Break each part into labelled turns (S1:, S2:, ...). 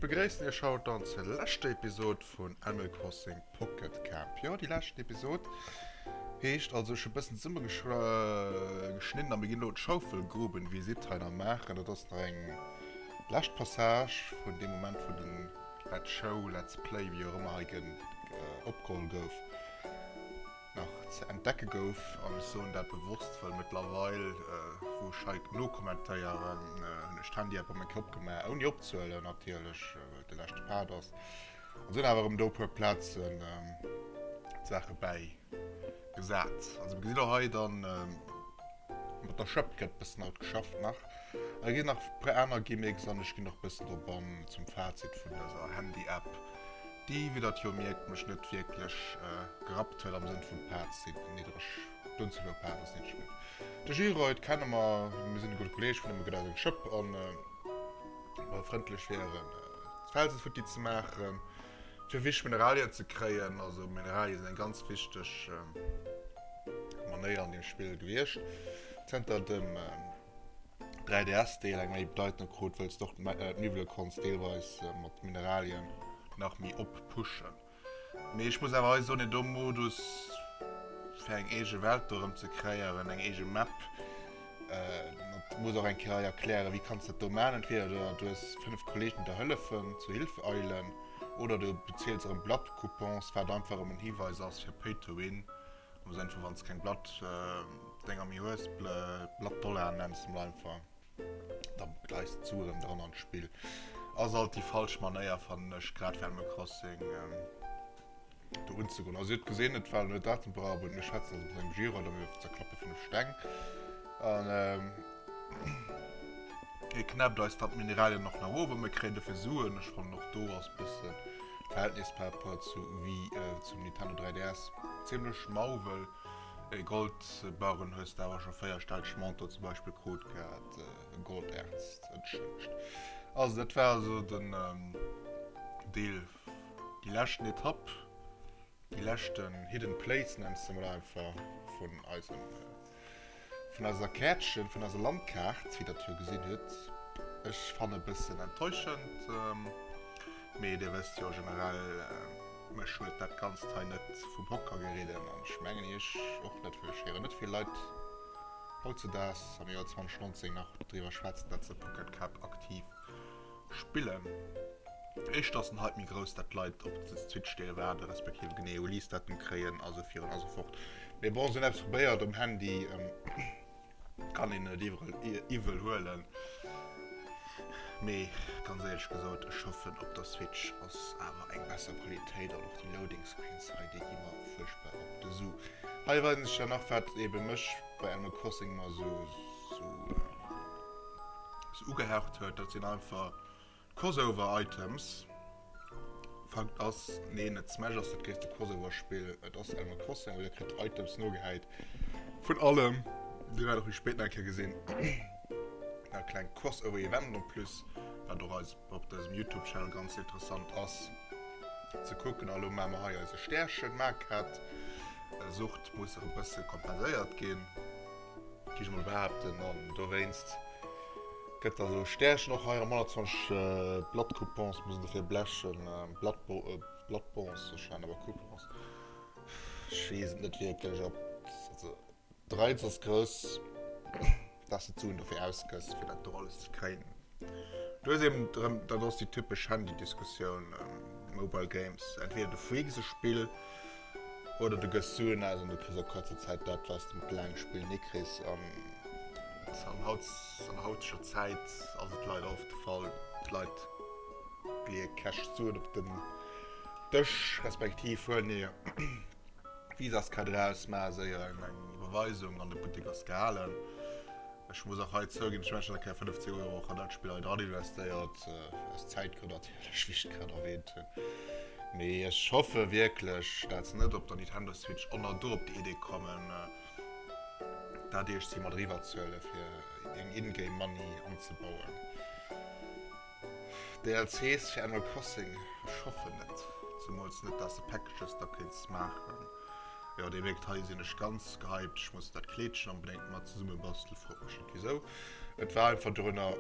S1: begréissen iech haut dann zur leschter Episode vun Animal Crossing Pocket Camp. Jo, déi leschten Episode heescht also, ech hu bëssen zesumme geschnidden a mir ginn elo d'Schaufelgrubenvisite hei nach maachen. Dat ass nach eng lescht Passage vun deem Moment wou den Let's Show, Let's Play, wéi och ëmmer hei opgeholl gouf. nach ze entdecke gouf, an ech soen dat bewosst, well mëttlerweil, wou ech hei nokommentéieren, hunn ech d'Handy-App erëm eng Kéier opgemaach, ouni opzehuelen natierlech, well et de leschte Part ass, an sinn awer erëm do e puer Plazen d'Saache bäigesat. Also mir gesinn och hei dann, mat der Schëpp gëtt bëssen haut geschafft nach, a ginn nach e puer aner Gimmicks an ech ginn och bëssen drop an zum Fazit vun dëser Handy-App. Déi, wéi der et jo mierkt, mech net wierklech gerappt huet am Sënn vun d'Parts sinn niddreg, d'Unzuel u Parts ass niddreg bliwwen. De Giroid kenne mer, mir sinn e gudde Kolleeg vun him, e gëtt eis eng Schëpp an wa frëndlech wieren d'Felsen futti ze maachen, fir wichteg Mineralien ze kréien. Also Mineralien sinn eng ganz wichteg Manéier an deem Spill gewiescht zënter dem 3DS Deel eng méi Bedeitung krut, wëlls de och d'Miwwele konns deelweis mat Mineralien nach méi oppushen. Mee ech muss awer hei soen, deen do Modus fir eng eege Welt do erëm ze kréieren, eng eege Map, dat muss och eng Kéier hei erklären, wéi kanns de dat do maachen. Entweder du hues 5 Kollegen déi der hëllefen, zu Hilfe eilen, oder du beziels erëm Blatt-Coupons, wat einfach erëm en Hiweis ass fir Pay to Win. Am Sënn vu wann s keng Blatt Dénger méi hues, Blatt Dollar nenns de mol einfach, da gleis de d'Sue rëm dran an d'Spill. Ass alt déi falsch Manéier fannen ech, grad fir Animal Crossing do unzegoen. Also dir hutt gesinn, et war net atemberauwend, mir schwätzen also mat engem Giro oder mir zerklappe 5 Steng an hie knäppt eis dann d'Mineralien och nach of a mir kréien dofir Suen. Ech fannen och do ass bëssen d'Verhältnis par rapport zu Wii, zum Nintendo 3DS zimmlech mau, wëll e Goldbarren hues de awer scho 4 stelleg Monter zum Beispill krut gehat, e Golderz, entschëllegt. Also dat war also den Deel, déi leschten Etapp, déi leschten Hidden Place nenns de mol einfach vun eisem Vun eiser Käertchen, vun eiser Landkaart, wéi der jo gesinn hutt. Ech fanne bëssen enttäuschend, mee dir wësst jo generell, mech huet dat Ganzt hei net vum Hocker geridden an ech mengen iech och net, well ech héieren net vill Leit hautzedaags am Joer 2019 nach driwwer schwätzen, dat se Pocket Cap aktiv Spillen. Éischter ass den Hype méi grouss, dat d'Leit op de Switch-Deel waarden, respektiv e genee Release-Datum kréien a sou virun a sou fort. Mee bon, se hunn eppes probéiert um Handy, kann een net iwwerall iwwel huelen. Mee ganz éierlech gesot, ech hoffen op der Switch ass awer eng besser Qualitéit an och déi Loading Screens hei, déi gi mer fuerchtbar op de Su. Hei weisen ech der nach, wat ebe mech bei Animal Crossing ëmmer sou. Sou ugehaucht huet, dat sinn einfach Crossover Items. Fakt ass, nee net Smash ass dat gréisste Crossover Spill, et ass Animal Crossing, awer dir kritt Items nogehäit vun allem. Dir wäert och méi spéit nach eng Kéier gesinn, e klengt Crossover Event en plus, wat och eis op dësem Youtube Channel ganz interessant ass ze kucken. A lo maache mer hei eise Stärchen, Maquette, Sucht muss e bësse kompenséiert ginn. Géif ech mol behaapten, an dowéinst gëtt da sou Stärchen och hei am 120 Blattcoupons muss een dofir blechen, Blattbons, ech schreiwen awer Coupons, ech weess et net wierklech ob, also de Reiz ass grouss, dass de d'Suen dofir ausgëss fir dat do alles ze kréien. Du hues eben erëm, dat ass déi typesch Handy-Diskussioun, Mobile Games, entweder du freaks e Spill oder du gëss Suen aus an du kriss a kuerzer Zäit dat, wat s de mat laange Spillen ni kriss. An an haut, an der hauteger Zäit ass et leider oft de Fall, d'Leit leeë cash Suen op den Dësch, respektiv huelen hir Visaskaart eraus, maache séier eng Iwwerweisung an de Buttek ass gehalen. Ech muss och hei zouginn, ech hunn eng Kéier 50 Euro och an dat Spill hei dran investéiert, aus Zäitgrënn natierlech, wéi ech grad erwähnt hunn. Mee ech hoffe wierklech, dat se net op der Nintendo Switch och nach do op déi Idee kommen, dat iech ze mat eriwwer ze huelen, fir eng In-Game Money anzebauen. DLCs fir Animal Crossing, ech hoffen net, zemools net, dat se Packages da kéints maachen. Jo, dir mierkt, hei sinn ech ganz gehypt. Ech muss dat Kleedchen onbedéngt mat zesumme bastelen. Frot mech net wisou. Et war einfach dorunner.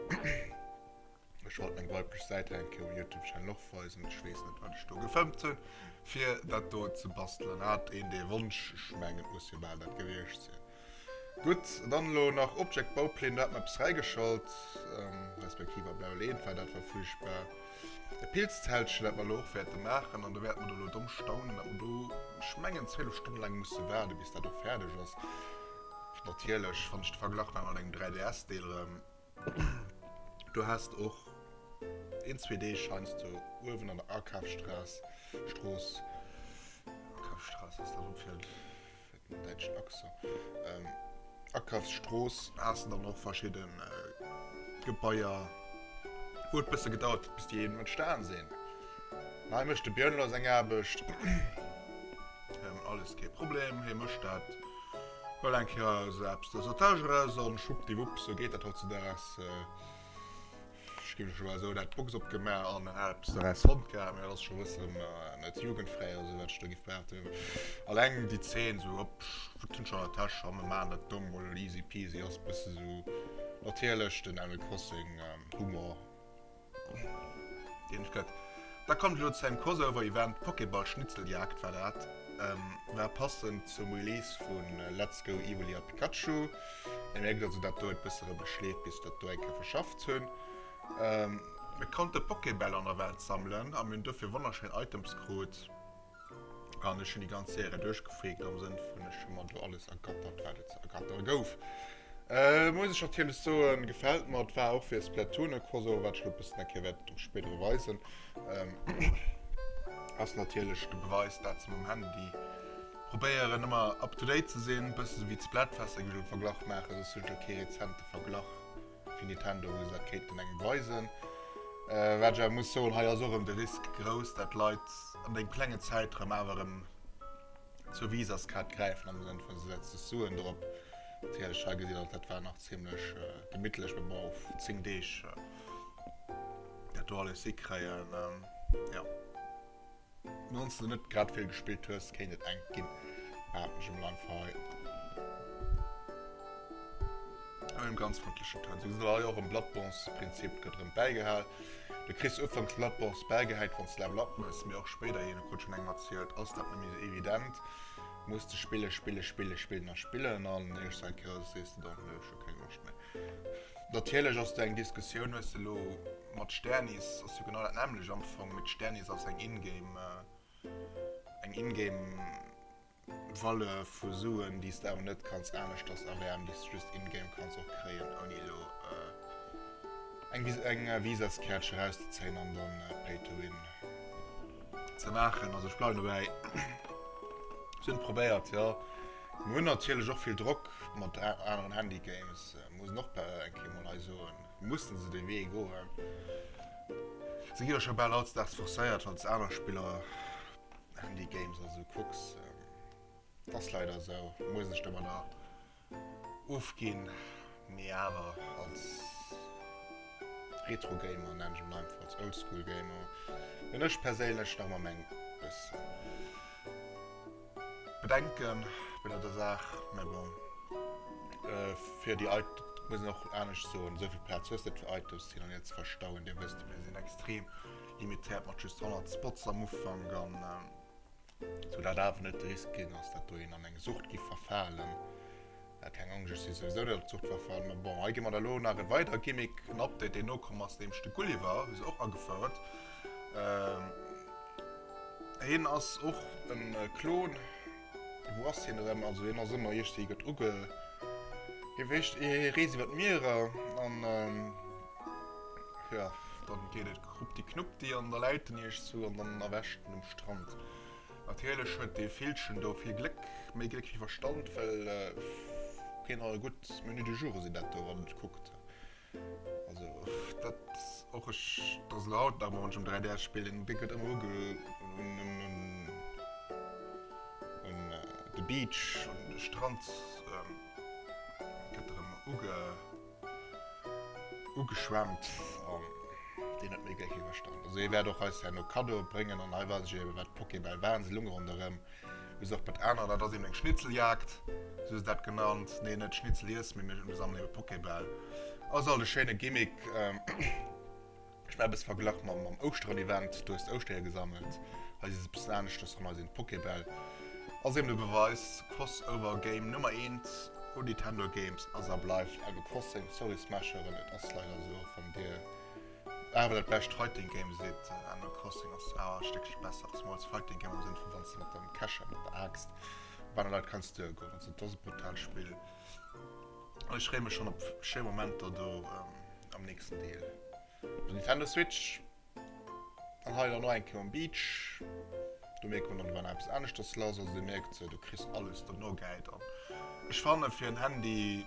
S1: Ech wollt meng weiblech Säit hei eng Kéier um Youtube Channel och weisen. Ech weess net wat ech do gefëmmt hunn fir dat do ze bastelen. Hat een dee Wonsch? Ech mengen et muss jo bal dat gewiescht sinn. Gutt, dann elo nach Object Baupläne, do hat mer eppes fräigeschalt, respektiv ab Level 1 war dat, war fuerchtbar. E Pilzzeltchen, dat mer elo och wäerte maachen an do wäerte mer do elo domm staunen, datt mer do, ech mengen 12 Stonne laang musse waarde bis dat och fäerdeg ass. Natierlech, wann ech de Verglach maache mat engem 3DS-Deel erëm, do has de och een, zwee Deeg heiansdo uewen an der Akafsstraass, Strooss, Akafsstraße ass dat op fir den däitschen Accent, Akafsstrooss, has de dann och verschidde Gebaier, wou et bësse gedauert huet, bis déi eben entstan sinn. Hei mécht de Björn elo seng Aarbecht, alles kee Problem, hie mécht dat. Huel eng Kéier esou eppes aus der Täsch eraus an schwuppdiwupp, sou geet dat hautzedaags. Ech ginn elo esou dat d'Box opgemaach an hat eppes doraus fonnt gehat, mee dat ass scho e bëssen net jugendfräi oder sou, wat ech do giff behaapten. Alleng déi Zeen esou, hopp, wat hunn ech an der Täsch, a mir maachen dat do mol easy peasy, ass e bësse sou natierlech den Animal Crossing Humor. Deen gëtt. Da kommt elo zu engem Crossover Event, Pokéball Schnitzeljagd war dat, war passend zum Release vu Let's Go Evoli a Pikachu. Dir mierkt also dat do huet bësse rëm geschleeft bis ech dat do eng Kéier verschafft hunn. Mir konnte Pokébäll an der Welt sammelen a mir hunn dofir wonnerschéin Items krut. An ech hunn déi ganz Serie duerchgefreakt am Sënn vun ech hu mer do alles ergattert, wat et ze ergattere gouf. Muss ech natierlech soen, gefält mer. Et war och fir Splatoon e Crossover, wat ech elo e bëssen eng Kéier wäert och spéider weisen. Ass natierlech de Beweis, dat se mam Handy probéieren ëmmer up to date ze sinn, bësse sou wéi d'Splatfest, géif ech elo de Verglach maachen, soss hunn ech elo kee rezente Verglach. Fir Nintendo, wou se dat kéinten engem weisen. Wat ech awer muss soen, hei ass och erëm de Risk grouss, dat Leit an deem klengen Zäitraum awer erëm zur Visaskaart gräifen, am Sënn vun se setze Suen drop. Natierlech hei gesitt Der, dat war nach zimlech gemittlech, mee bon, op 10 Deeg dat do alles hikréien, jo. Wanns de net grad vill gespillt hues, kéint et enk ginn. Behaapten ech emol einfach hei. An engem ganz frëndlechen Toun. Sou gesinn hei och en Bloodborne-Prinzip gëtt erëm bäigehal. Du kriss ufanks Bloodborne bäigehäit, wanns de Level Up mëss, mee och spéiderhin, krut schonn engem erzielt, ass dat net méi sou evident. Muss de spille, spille, spille, spillen a spillen an iergst eng Kéier sees de dann, ech hu keng Loscht méi. Natierlech ass do eng Diskussioun, hues de elo mat Sternis ass jo genau dat nämmlecht am Fong, mee d'Sternis ass eng Ingame, eng Ingame Valeur vu Suen, déi s de awer net kanns aneschters erwäermen, déi s de just ingame kanns och kréien, ouni elo eng eng Visaskärtche erauszezéien an dann Pay to win ze maachen. Also ech bleiwen dobäi, se hunn et probéiert, jo. Mir hunn natierlech och vill Drock mat aneren Handy-Games, muss een och eng Kéier mol hei soen, mussen se dee Wee goen. Se gi jo scho bal hautdesdaags forcéiert, wann s de aner Spiller, Handy-Games a sou kucks. Et ass leider esou, muss ech domadder ofginn. Mee awer als Retro-Gamer, nennen ech emol einfach, als Oldschool-Gamer, hunn ech perséinlech nach ëmmer meng bëssen. Bedenken bei der Saach, mä bon, fir déi Items, muss een och anescht soen, esou vill Plaz hues de net fir Items hin an hier ze verstauen. Dir wësst, mir sinn extrem limitéiert mat just 100 Spots am Ufank an sou dat awer net de Risk ginn ass, dat do een an eng Sucht giff verfalen. Keng Angscht, ech si souwisou net op d'Zucht verfall. Mä bon, hei gi mer da lo nach e weider Gimmick, en Update, deen nokomm ass, nämlech de Gulliver hu se och agefouert. Hien ass och e Klon. Wou ass hien erëm? Also hien ass ëmmer iergendwéi, gëtt uge, hie wéischt, hie reest iwwer d'Mierer an jo, dann geet et krupti-knupti an da läit en iergendwou an dann erwächt en um Strand. Natierlech huet dee Villchen do vill Gléck, méi Gléck wéi Verstand, well keen all gutt Menu du jour sinn dat do, wann et kuckt. Also dat och ech, dat ass elo haut nach ëmmer, wann ech um 3DS spillen, dee gëtt ëmmer uge un un un de Beach, un de Strand gëtt erëm uge. Ugeschwemmt an deen huet méi Gléck wéi Verstand. Also hie wäert och eis herno Kaddoe bréngen an hei weess ech eben wat d'Pokébäll waren, se lunge ronderëm wéi se och bei aner, dat ass eben eng Schnitzeljagd, sou hu se dat genannt, nee net Schnitzel iesse mee mir sammelen eben Pokébäll. Ass alt e schéine Gimmick. Ech maache e bësse Verglach mam mam Ouschteren-Event, do hues de Ouschtereeër gesammelt, hei si se e bëssen aneschters erëm, hei sinn d'Pokébäll. Ass eben de Beweis, Crossover Game Nummer eent un Nintendo Games ass a bleift Animal Crossing. Sorry Smasheren, et ass leider esou, och wann dir awer dat bescht Fighting Game sidd, Animal Crossing ass awer e Stéckche besser, zemools Fighting Game am Sënn vu wann s de mat dem Kescher, mat der Aaxt op aner Leit kanns duergoen. Also et ass e brutaalt Spill an ech freeë mech schonn op schéi Momenter do. Am nächsten Deel op der Nintendo Switch. An hei dann och eng Kéier um Beach. Do mierkt man dann, wann eppes aneschters lass ass. Also dir mierkt, du kriss alles do nogehäit. An ech fanne fir en Handy,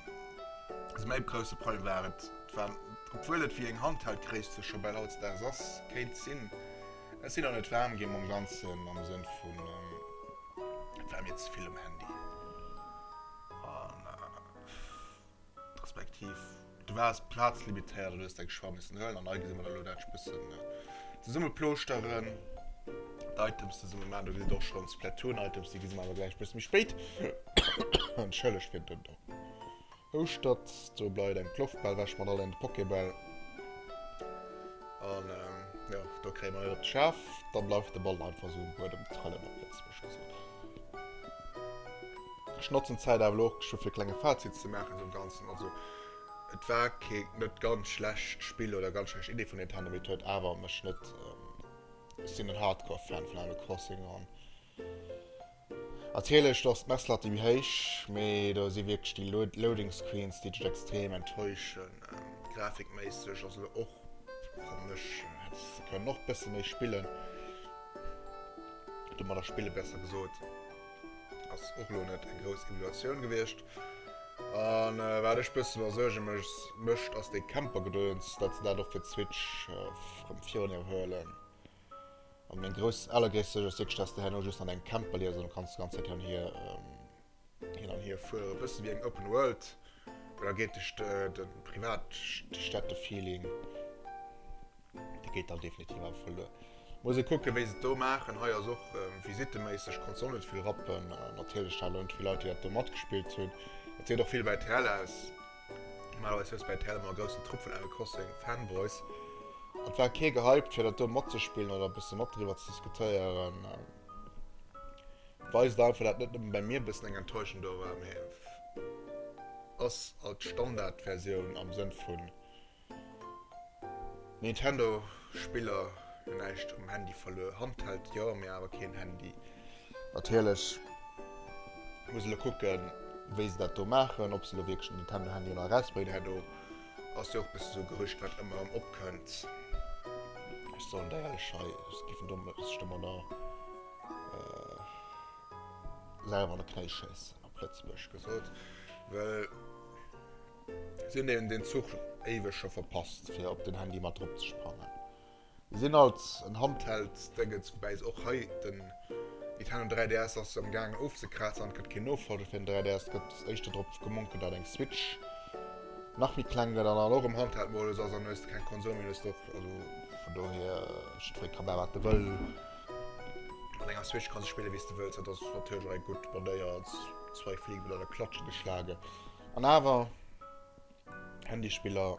S1: also mäi grousse Problem war et, war, obwuel et wéi eng Handheld-Gréisst jo scho bal hautdesdaags ass, kéint sinn, ech sinn nach net waarm ginn mam Ganzen am Sënn vun, et war mir ze vill um Handy. An. Respektiv du waars plazlimitéiert an hues deng Choix missen huelen. An hei gesi mer da elo dat ech bëssen zesummeplooschteren, d'Items zesumme maachen. Do gesitt och schonn d'Splatoon-Items, déi gesi mer awer gläich bësse méi spéit. Entschëllegt fir den Houschtert. Do bleift eng d'Loftbäll wech mat all den Pokébäll. An jo, do kréie mer net op de Schaf. Da bleift de Ball einfach esou um Buedem trëllen, op Lëtzebuergesch gesot. Ech notzen d'Zäit awer elo och scho fir e klenge Fazit ze maachen zum Ganzen. Also et war kee net ganz schlecht Spill oder ganz schlecht Idee vun Nintendo, mee et huet awer mech net, ech sinn en Hardcore Fan vun Animal Crossing an natierlech do ass d'Messlatte méi héich, mee do si wierklech déi Loading Screens déi dech extrem enttäuschen. Grafikméisseg ass elo och fannen ech hätt se kënnen och bësse méi spillen, domadder spille besser gesot. Ass och lo net eng grouss Evaluatioun gewiescht. An wat ech bësse mer Suerge mécht, ass dee Camper-Gedöns, datt se dat och fir d'Switch rëm virun huelen. An meng grouss, allergréisst Suerg ass wierklech, datt s de herno just an engem Camper liefs an du kanns d'ganz Zäit hin an hier hin an hier fueren. E bësse wéi eng Open World, mee da geet dech de Privatstädte-Feeling. Dee geet dann definitiv awer verluer. Muss ee kucken, wéi se et do maachen. Hei ass och visitteméisseg, konns och net vill rappen. Natierlech hat elo net vill Leit, déi dat do matgespillt hunn. Et seet och vill iwwer rtl aus. Normalerweis hues de bei rtl ëmmer e groussen Trupp vun Animal Crossing Fanboys. An et war kee gehypt, fir dat do matzespillen oder e bësse mat driwwer ze diskutéieren. Weist einfach, dat net nëmmen bei mir e bëssen eng Enttäuschung do war, mee ass alt d'Standardversioun am Sënn vun Nintendo Spiller hunn näischt um Handy verluer. Handheld jo, mee awer keen Handy. Natierlech muss elo kucken wéi se dat do maachen, ob se elo wierklech den Nintendo Handy nach erausbréngen. Herno ass jo och bësse sou Gerücht wat ëmmer erëm opkënnt. Ech soen der éierlech hei, ech géifen do sech domadder selwer an de Knéi schéissen op Lëtzebuergesch gesot, well. Si hunn eben deen Zuch éiweg scho verpasst fir op den Handy mat drop ze sprangen. Si sinn alt en Handheld Déngens, woubäi se och hei den Nintendo 3DS ass am gaangen ofzekrazen an et gëtt keen Nofolger fir den 3DS. Et gëtt éischter drop gemunkelt dat eng Switch nach méi kleng gëtt an dann och am Handheld Modus ass an hues de keng Konsol méi, hues de och, also vun dohier jiddweree ka maache wat e wëll. Mat enger Switch kanns de spille wéi s de wëlls, dat ass natierlech och eng gutt Manéier zwei Fliegen mit einer Klatsche geschlagen. An awer, Handyspiller,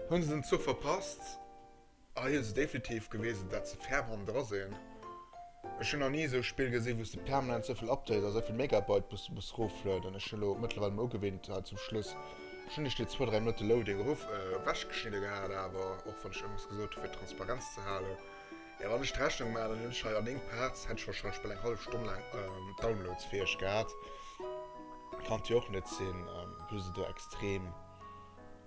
S1: hunn se den Zuch verpasst. Hei hu se definitiv gewisen, dat se ferm hannendra sinn. Ech hunn nach ni esou e Spill gesinn, wou s de permanent esou vill Updates a esou vill Megabyte muss muss roflueden. Ech hu lo mëttlerweil mol ugewinnt hei zum Schluss. Ech hunn iech déi zwou, dräi Minutte Loading erof ewechgeschnidde gehat, awer och wann ech ëmmer gesot hu fir Transparenz ze halen. Mä wann ech d'Rechnung maachen, dann hunn ech hei an 9 Parts, hätt ech warscheinlech bal eng hallef Stonn laang Downloads fir iech gehat. Kann jo och net sinn. Hu se do extrem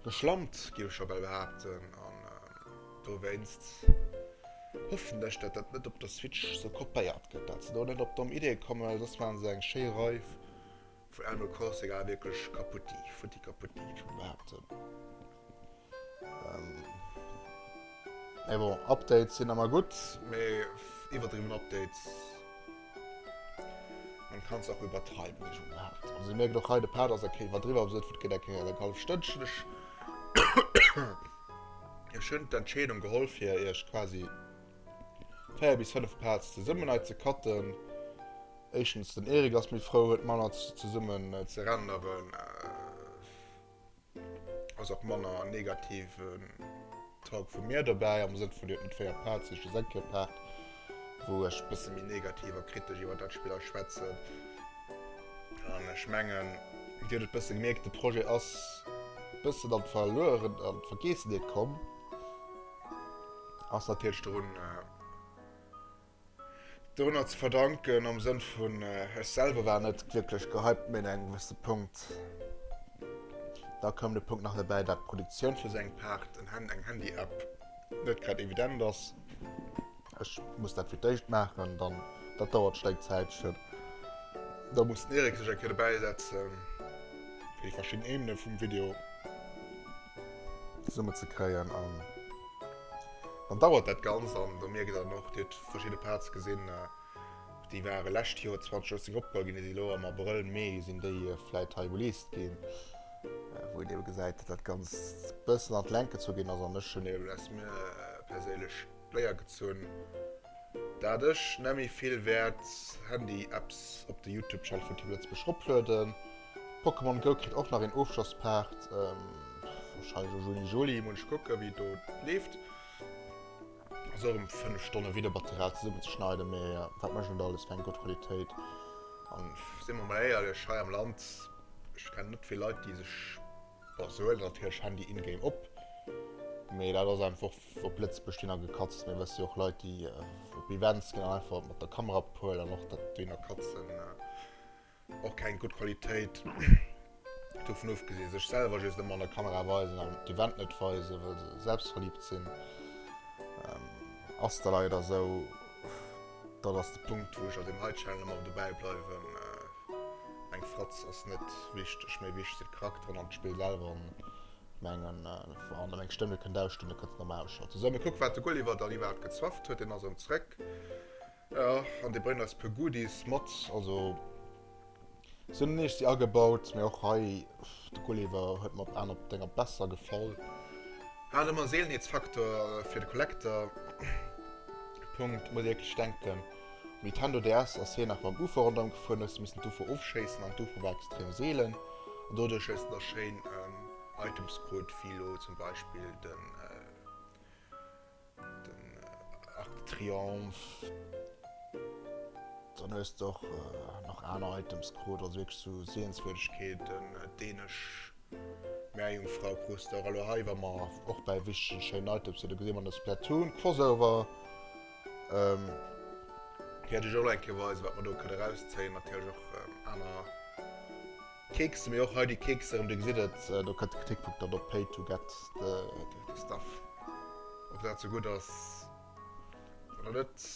S1: geschlampt, géif ech scho bal behaapten. An dowéinst hoffen ech, dat dat net op der Switch sou kopéiert gëtt, dat se do net op domm Ideeë kommen, well soss maache se eng schéi Rei vun Animal Crossing awer wierklech kaputti, futti kaputti, géif ech mol behaapten. Mee bon, Updates sinn ëmmer gutt, mee iwwerdriwwen Updates, man kann es auch übertreiben, géif ech mol behaapten. Also dir mierkt och hei, de Part ass eng Kéier iwwerdriwwen, am Sënn vun et gëtt eng Kéier eng hallef Stënnchen. Ech ech hunn d'Entscheedung geholl fir iech quasi 4 bis 5 Parts zesummen hei ze cutten. Éischtens, den Eric ass méi frou, huet manner zesummen ze renderen. Ass och manner negativen. Talk vu mir dobäi, am Sënn vun, Dir huet net 4 Parts, Dir huet just eng Kéier Part, wou ech e bësse méi negativ a kritesch iwwer dat Spill hei schwätzen. An ech mengen, Dir hutt et bësse gemierkt, de Projet ass e bëssen an d'Verlueren, an d'Vergeessenheet komm. Ass natierlech dorun, dorunner ze verdanken am Sënn vun, ech selwer war net wierklech gehypt méi un engem gewësse Punkt. Da koum de Punkt nach derbäi, dat d'Produktioun vu sou engem Part, en eng Handy-App, net grad evident ass. Ech muss dat fir d'éischt maachen, dann dat dauert schonn eng Zäitchen. Da muss den Eric sech eng Kéier dobäi setzen, fir déi verschidden Ebene vum Video zesummen ze kréien an dann dauert dat Ganzt an do mierkt der dann och, Dir hutt verschidde Parts gesinn, déi ware lescht Joer 2018 opgeholl ginn, déi si elo am Abrëll, Mee sinn déi vläit hei released ginn, wou een ebe gesäit, datt dat Ganzt bëssen an d'Längt gezu ginn ass an ech hunn eben aus mir perséinlech d'Léier gezunn, dat ech nemmi vill wäert Handy-Apps op de Youtube-Channel vun Team Lëtzebuerg roplueden. Pokémon Go kritt och nach een Ofschlosspart, wahrscheinlech am Juni, Juli, muss ech kucken wéi et do leeft. Ass och erëm 5 Stonne Videomaterial zesummen ze schneiden, mee wat mécht een net alles fir eng gutt Qualitéit. An si mer mol éierlech, hei am Land, ech kennen net vill Leit déi sech, bon se huelen natierlech Handy in-game op, mee dat ass einfach op Lëtzebuerg dohinner gekatzt. Mir wësse jo och Leit déi op Events ginn an einfach mat der Kamera ophuelen an och dat dohinner katzen. Och keng gutt Qualitéit. Dovun ofgesinn, sech selwer just ëmmer an der Kamera weisen an d'Event net weisen, well se selbstverliebt sinn, ass da leider esou. Dat ass de Punkt, wou ech a deem hei Channel ëmmer dobäi bleiwen. Eng Fratz ass net wichteg, méi wichteg sinn d'Charakteren an d'Spill selwer. An ech mengen, wann der meng Stëmm net kënnt ausstoen, da kënnt se normal ausschalten. Sou, mir kucken, wat de Gulliver dann iwwerhaapt gezwafft huet. Deen ass erëm zréck. Jo, an dee bréngt eis puer Goodies mat. Also se hunn nees déi agebaut, mee och hei, de Gulliver huet mer op aner Dénger besser gefall. Hat ëmmer Seelenheetsfaktor fir de Collector. Punkt, muss ee wierklech denken. Um Nintendo DS ass hien nach mam Ufo ronderëm gefuer, hues de missen d'Ufo ofschéissen an d'Ufo war extrem seelen an doduerch hues de da schéin Items krut, wéi elo zum Beispill den. Den Arc de Triomphe. Dann hues de och nach aner Items krut, also wierklech sou Sehenswürdegkeeten, dänesch Meerjungfrau krus de och. Elo hei wa mer och bäi wichtegen schéinen Items sinn, do gesi mer de Splatoon Crossover. Wäert ech och elo eng Kéier weisen, wat mer do kënne erauszéien. Natierlech och aner. Kekse, mee och hei déi Kekser, erëm, dir gesitt et, do kënnt de Kritikpunkt dann op Pay to get the stuff. Ob dat sou gutt ass oder net,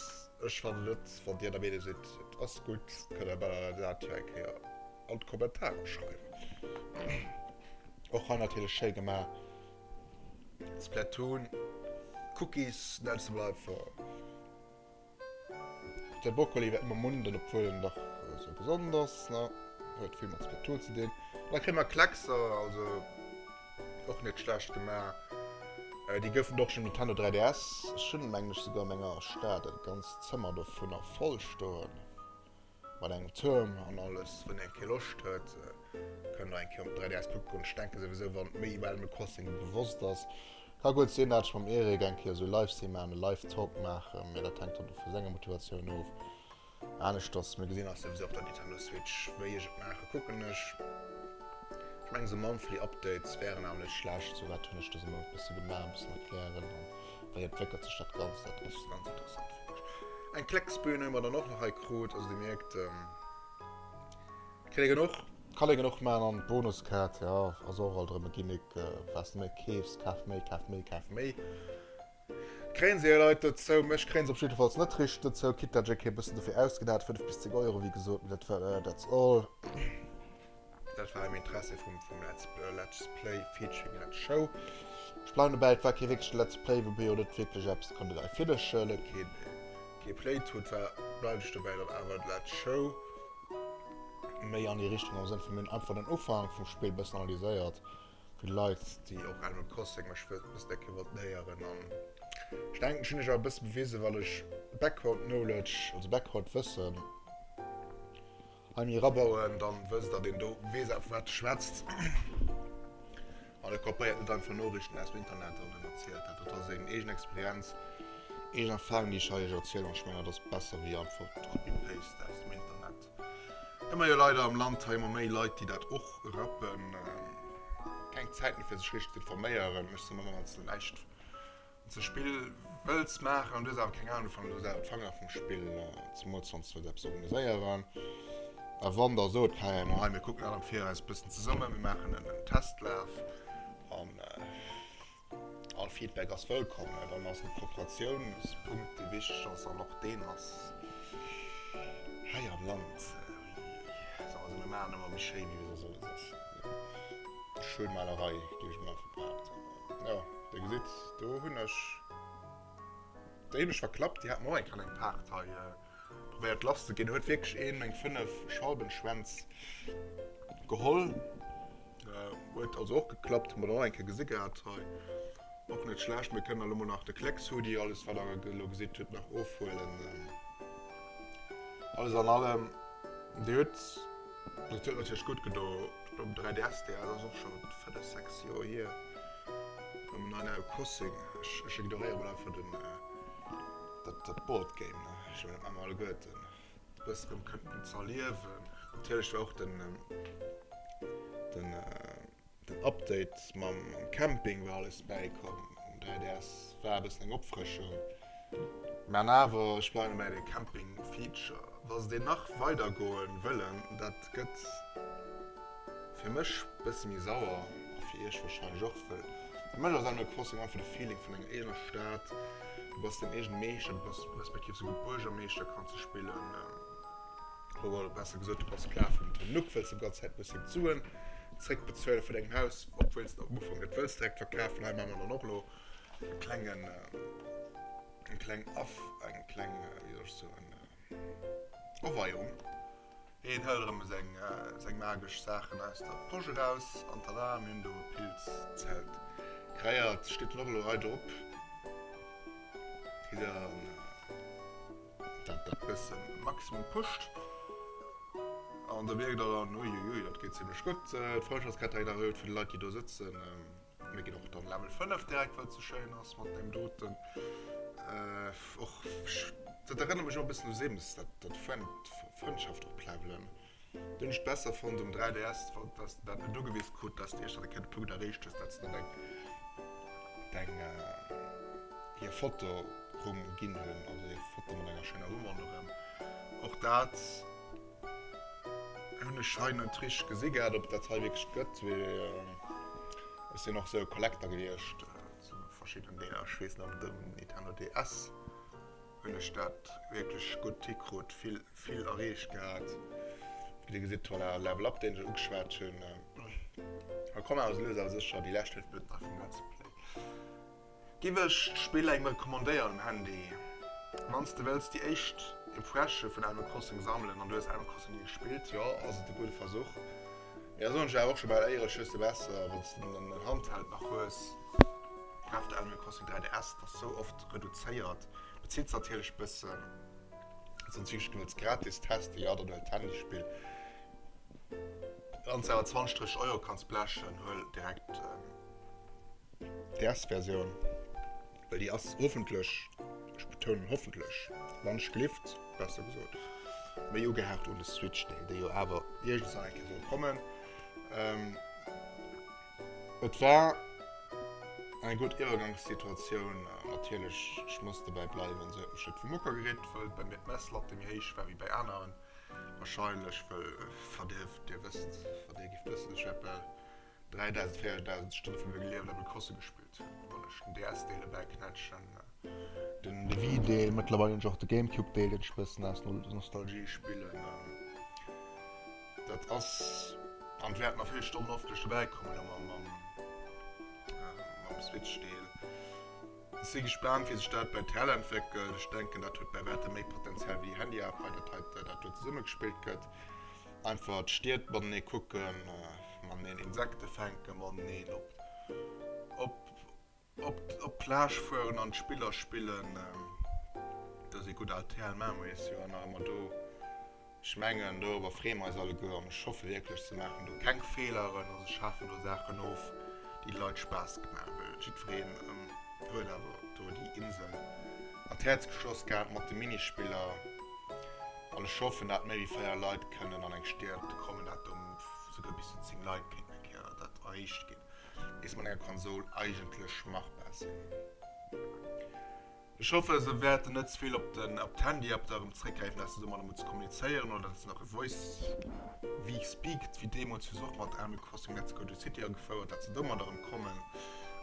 S1: ech fannen net. Wann dir der Meenung sidd, et ass gutt, kënnt der mer dat jo eng Kéier an d'Kommentarer schreiwen. Och hei natierlech schéi gemaach, Splatoon Cookies, that's life. De Brokkoli wäert mer munden, obwuel en dach sou gesond ass, ne? Huet vill mat Splatoon ze dinn. Da kréie mer Kleckser, also och net schlecht gemaach. Déi goufen och schon um Nintendo 3DS. Ech hunn, mengen ech, souguer a menger Stad e ganzt Zëmmer dovunner voll stoen. Mat engem Tuerm an alles. Wann dir eng Kéier Loscht huet, kënnt der eng Kéier op den 3DS kucke goen. Ech denke souwisou, wann méi iwwer Animal Crossing bewosst ass, ka gutt sinn, dat ech mam Eric eng Kéier esou Livestream maachen, e Live Talk maachen, mee dat hänkt dann vu senger Motivatioun of. Aneschters, mir gesinn eis souwisou op der Nintendo Switch. Wéi ech et maache kucken ech. Ech mengen esou Monthly Updates wären awer net schlecht. Sou wat hunn ech dëse Mount bësse gemaach, e bëssen erklären an wéi entwéckelt sech dat Ganzt. Dat ass ganz interessant fir mech. Eng Klecksbühn hu mer dann och nach hei krut. Also dir mierkt, kritt ee genuch, kann ee genuch maachen. An d'Bonuskaart, jo, ass och alt erëm e Gimmick, wat s de méi keefs, kaf méi, kaf méi, kaf méi. Kréien se hir Leit dozou? Mech kréien se op jiddefalls net richteg dozou. Quitte dat ech eng Kéier e bëssen dofir ausginn hat, 5 bis 10 Euro, wéi gesot, mee dat war, that's all. Dat war am Interesse vum, vum Let's, Let's Play featuring Let's Show. Ech bleiwen dobäi, et war kee wierkleche Let's Play, woubäi jo net wierklech eppes konnt een hei finishen, et keen, kee Playthrough, et war, bleiwen ech dobäi, dann awer Let's Show. Méi an déi Richtung am Sënn vun, mir hunn einfach den Ufank vum Spill e bëssen analyséiert. Vill Leit déi och Animal Crossing mech bëssen eng Kéier wollten héieren an ech denken ech hunn iech awer e bësse bewisen well ech Background Knowledge, also Background Wëssen hei méi erabauen, dann wësst der deen do weess awer vu wat e schwätzt. An e kopéiert net einfach Noriichten aus dem Internet an en erzielt dat. Dat ass seng eegen Experienz, eegen Erfahrung, déi ech hei iech erzielen. An ech mengen, dat ass besser wéi einfach Copy-Paste aus dem Internet. Ëmmer jo leider am Land hei ëmmer méi Leit, déi dat och rappen. Keng Zäit méi fir sech richteg ze informéieren. Ech soen ëmmer, wann s de näischt Wann s de e Spill wëlls maachen an du hues awer keng Ahnung dovun, du hues awer d'Fanger vum Spill, zemools wann s de wëlls eppes organiséieren. A wann da sot d'KM, hei mir kucken dat am Viraus e bëssen zesummen, mir maachen en Testlaf an all Feedback ass wëllkomm. Dann ass de Kooperatiounspunkt dee wichteg ass an och deen ass hei am Land, also mir maachen ëmmer méi schéin wéi soss alles ass. Schéinmalerei, géif ech mol einfach behaapten. Jo, dir gesitt, do hunn ech déi hunn ech verklappt. Déi haten och eng kleng Paart hei probéiert lass ze ginn. Huet wierklech een meng 5 Schwalbenschwänz geholl. Huet also och geklappt, hu mer dann och eng Kéier gesi gehat hei. Och net schlecht. Mir kënnen elo mol nach de Klecks-Hoodie, alles wat der elo gesitt hutt, nach ofhuelen. Alles an allem, dir hutt, dat huet natierlech gutt gedo um 3DS, dat ass och scho 5, 6 Joer hier, mam neien Animal Crossing. Ech, ech ignoréiere mol einfach den, dat, dat Board Game, ne, ech mengen, dat maache mer alleguerten, e bësse rëm kënnten ze erliewen. Natierlech war och den, den. Den Update mam Camping war alles bäikomm um 3DS war e bëssen eng Opfrëschung. Mä an awer, ech bleiwen bäi de Camping Feature. Wa se deen nach weider goen wëllen, dat gëtt fir mech bësse méi sauer a fir iech wahrscheinlech och, wëll fir mech ass Animal Crossing einfach de Feeling vun enger eegener Stad. Du bass däin eegene Meeschter, du bass respektiv souguer Buergermeeschter kanns de spillen. Oder besser gesot, du bass Sklav vum Tom Nook, wëlls em ganz Zäit muss him d'Suen zréckbezuelen vun dengem Haus, obwuel s de am Ufank net wëlls direkt verkafen. Hei maache mer dann och elo e klengen, eng kleng Aff, eng kleng, wéi soll ech soen, Aweiung. Hien hëlt erëm seng, seng magesch Saachen aus der Posch eraus an tada, mir hunn do e Pilzzelt kreiert. Steet dann och elo hei drop. Kritt der. Dat dat bëssen maximum pusht. An da mierkt der dann, uiuiui, dat geet zimlech gutt. D'Freundschaftskette hei erhöht fir déi Leit, déi do sëtzen. Mir ginn och dann Level 5 direkt, wat sou schéin ass mat deem doten. Och dat erënnert mech och e bëssen u Sims, dat dat Friend, Frëndschaft oplevelen. Do hunn ech et besser fonnt um 3DS, dass de dat net ugewise krut, dass de iech dann e Kéier de Punkt erreecht hues, dass de dann deng deng hir Foto rum ginn hunn, also hir Foto mat enger schéiner Rumm ronderëm. Och dat hunn ech hei net richteg gesi gehat, ob dat hei wierklech gëtt, well ech sinn och sou e Collector gewiescht zu verschiddenen Deeler, ech weess nach dem Nintendo DS hunn ech dat wierklech gutt hikrut, vill vill erreecht gehat. Wéi dir gesitt, voilà, Level Up, deen ech ugeschwat hunn. A komm awer sou lues awer sécher déi lescht 5 Minutten nach vum Let's Play. Giff ech d'Spill engem recommandéieren um Handy? Wann s de wëlls déi éischt Impression vun Animal Crossing sammelen an du hues Animal Crossing ni gespillt, jo, ass et e gudde Versuch. Mee da soen ech awer och scho bal éierlech, hues de besser, wann s de en Handheld nach hues, kaf der Animal Crossing 3DS, dat ass sou oft reduzéiert, bezilt se natierlech bëssen. Sonst wierklech du wëlls gratis testen, jo dann huel d'Handyspill. Wann s de awer 20, 30 Euro kanns blechen, huel direkt d'DS-Versioun, well déi ass hoffentlech, ech betounen hoffentlech, wann ech gelift, besser gesot, méi ugehaucht un de Switch-Deel, dee jo awer iergendwann eng Kéier soll kommen. Et war eng gutt Iwwergangssituatioun. Natierlech, ech muss dobäi bleiwen, se huet mech net vum Hocker geritt, wëll bei mir d'Messlatte méi héich war wéi bei aneren. Wahrscheinlech, wëll, wa dir, dir wësst, wa dir gift wëssen, ech wäert bal 3.000, 4.000 Stonne vu mengem Liewen Animal Crossing gespillt hunn, wann ech den DS-Deel ebäiknätschen, den Wii-Deel, mëttlerweil hunn ech och de Gamecube-Deel, deen ech e bëssen aus Nostalgie spillen. Dat ass, an et wäerten nach vill Stonnen hoffentlech dobäi kommen elo mam, mam, mam Switch-Deel. Ech si gespaant, wéi sech dat bei TL entwéckelt. Ech denken, dat huet bei wäitem méi Potenzial wéi déi Handy-App hei, dat hei, dat do zesummegespillt gëtt. Einfach d'Stied matenee kucken, mateneen Insekte fänken, mateneen op, op. Op d'Plage fueren an d'Spiller spillen, do si gutt al TL Memories jo nach ëmmer do. Ech mengen doriwwer freeë mer eis alleguer an ech hoffe wierklech se maachen do keng Feeleren a se schafen do Saachen of. Déi Leit Spaass gemaach, well jiddwereen huet awer do déi Insel an d'Häerz geschloss gehat mat de Minispiller. An ech hoffen, dat méi wéi 4 Leit kënnen an eng Stied kommen, dat do souguer bis zu 10 Leit kéinten eng Kéier dat erreecht ginn, misst mat enger Konsol eigentlech machbar sinn. Ech hoffe se wäerten net ze vill op den op d'Handy-App da erëm zréckgräifen, dat se domadder musse kommunizéieren oder dat se nach e Voice V-Speak, wéi deemools jo se och mat Animal Crossing Let's Go to City agefouert, dat se domadder erëm kommen.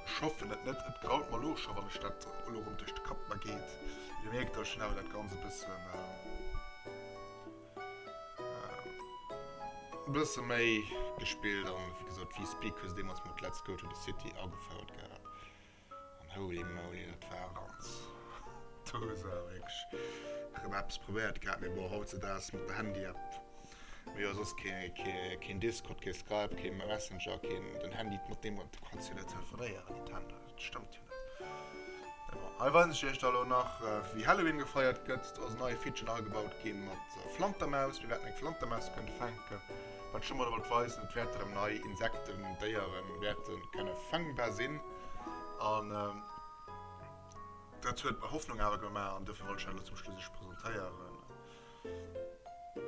S1: Ech hoffen et net. Et graut mer elo scho wann ech dat elo erëm duerch de Kapp mer geet. Dir mierkt, ech hunn awer dat Ganzt e bëssen e bësse méi gespillt an wéi gesot V-Speak hu se deemools mat Let's Go to the City agefouert gehat. An holy moly, dat war ganz do hu se awer wierklech erëm eppes probéiert gehat. Mee bon, hautzedaags mat der Handy-App, mee jo soss kee, kee, keen Discord, kee Skype, kee Messenger, keen den Handy, mat deem du kanns jo net telefonéieren, Nintendo, dat stëmmt jo net. Mee bon, hei weisen ech iech da lo nach, wéi Halloween gefeiert gëtt. Do ass en neie Feature agebaut ginn mat Flantermaus. Mir wäerten eng Flantermaus kënne fänken. Wat ech domadder wollt weisen, et wäerte rëm nei Insekten, Déieren wäerte kënne fangbar sinn. An dat huet mer Hoffnung awer gemaach an dofir wollt ech dat elo zum Schluss iech presentéieren.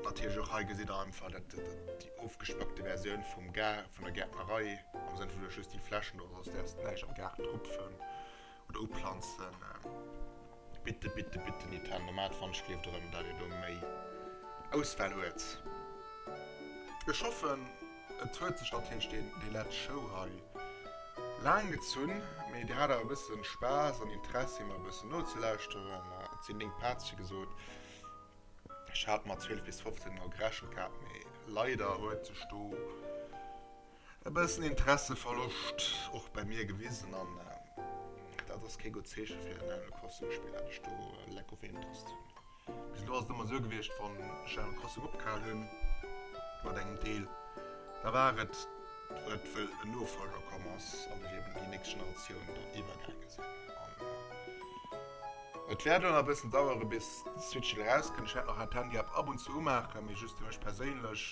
S1: Natierlech och hei gesitt der einfach dat déi ofgespeckte Versioun vum Gaart, vun der Gäertnerei, am Sënn vun du hues just déi Flächen do, soss däerfs de näischt am Gaart rupfen oder uplanzen. Bitte, bitte, bitte Nintendo, maacht wann-ech-gleeft erëm, dat dir do méi Auswahl huet. Ech hoffen. Et huet sech natierlech déi letzt Show hei laang gezunn, mee dir hat awer e bëssen Spaass an Interessi mer e bëssen nozelauschteren. Et sinn 9 Parts, wéi gesot. Ech hat mat 12 bis 15 mol gerechent gehat, mee leider huet sech do e bëssen Interesseverloscht och bei mir gewisen an dat ass kee gutt Zeeche fir en Animal Crossing Spill, dat ech do lack of interest hunn. Bis elo ass et ëmmer esou gewiescht, wann ech Animal Crossing opgehal hunn mat engem Deel, da war et et wëll en Nofolger komm ass an ech eben déi nächst Generatioun dann iwwergaange sinn. An et wäert elo nach e bëssen dauere bis d'Switch erauskënnt. Ech wäert nach d'Handy-App ab und zu umaachen, mee just fir mech perséinlech.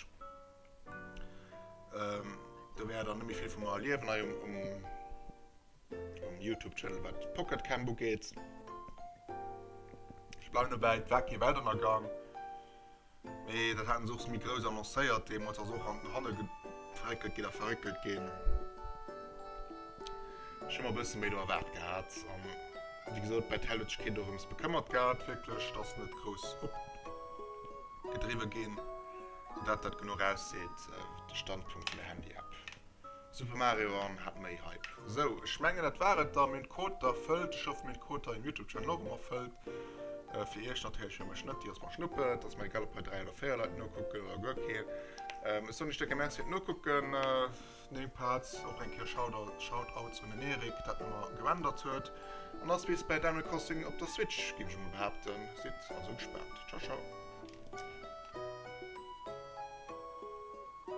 S1: Do wäert der net méi vill vu mer erliewen hei um. Um Youtube Channel wat Pocket Camp ugeet. Ech bleiwen dobäi, et war kee Weltënnergang. Mee dat haten se och méi grouss annoncéiert deemools, ass och an den Hanne verréckelt ginn a verréckelt ginn. Ech hu mer e bësse méi do erwaart gehat an wéi gesot, bei Tell huet sech keen dorëms bekëmmert gehat wierklech, et ass net grouss opgedriwwe ginn, soudatt dat genuch ausseet, de Standpunkt vun der Handy-App. Super Mario an hat méi Hype. Sou, ech mengen dat war et dann. Mir hunn d'Quota erfëllt. Ech hoffen mir hunn d'Quota im Youtube Channel och erëm erfëllt. Fir iech natierlech, fir mech net, déi ass mer schnuppe. Et ass mer egal ob hei 3 oder 4 Leit nokucken oder guer keen. Ech soen iech décke Merci fir d'Nokucken. Name Parts, och eng Kéier Shoutout, Shoutouts un den Eric, dat mer gerendert huet. An ass bis bäi Animal Crossing op der Switch, géif ech emol behaapten. Sidd also gespaant. Ciao ciao.